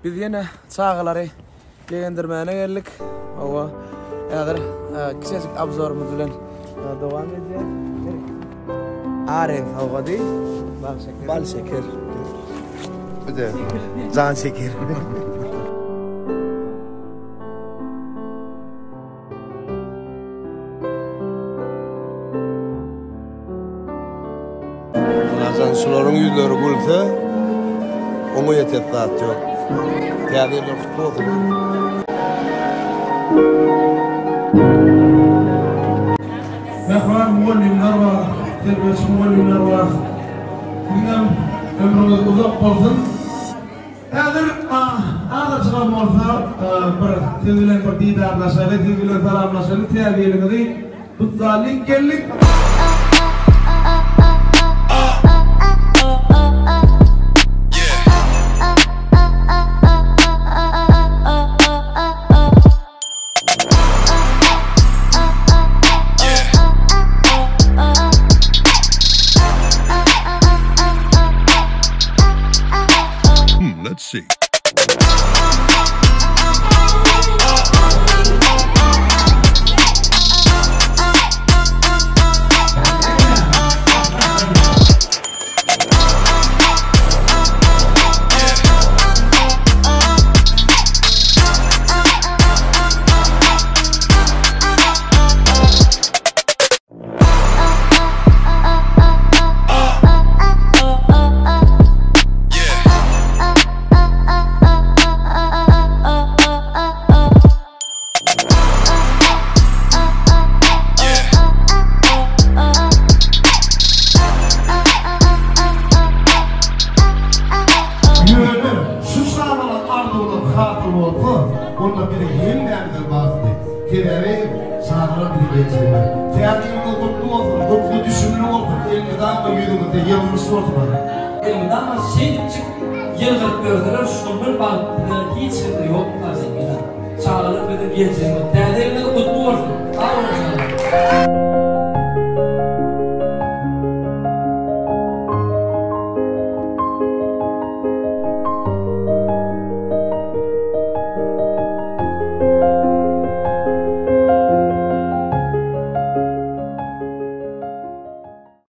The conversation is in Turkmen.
Biz ýene çagalary begendirmäne geldik. Hawa, häzir kiçejik obzorymyz bilen dowam edýär. Areň sowgady. Bal şeker. Bal şeker. Bir de can şeker. Haçan şularyň ýüzleri gülse, oňa ýetet zat ýok. Täze ýyllar kutly bolsun. Mähriban mugallymlar bar, terbiýeçi mugallymlar bar. Siziňem ömrüňiz uzak bolsun. Häzir azajygam bolsa bir siz bilen bir didarlaşaly, siz bilen salamlaşaly, täze ýylyňyzy gutlalyk geldik. Hmm, let's see. Ýöne şu çagalar arzuwlar hasyl bolsa, onda biziň hemmämiziň bagtly. Sebäbi çagalar biziň geljegimiz. Täze ýylyňyz gutly bolsun, gutly düşümli bolsun, elmydama ýüzüňizde ýylgyryş bolsun. Elmydama şeýdipjik ýylgyryp ýörseler şondan bagtly hiç kimde ýokka jemile. Çagalar biziň geljegimiz. Täze ýylyňyz gutly bolsun. Sag boluň çagalar.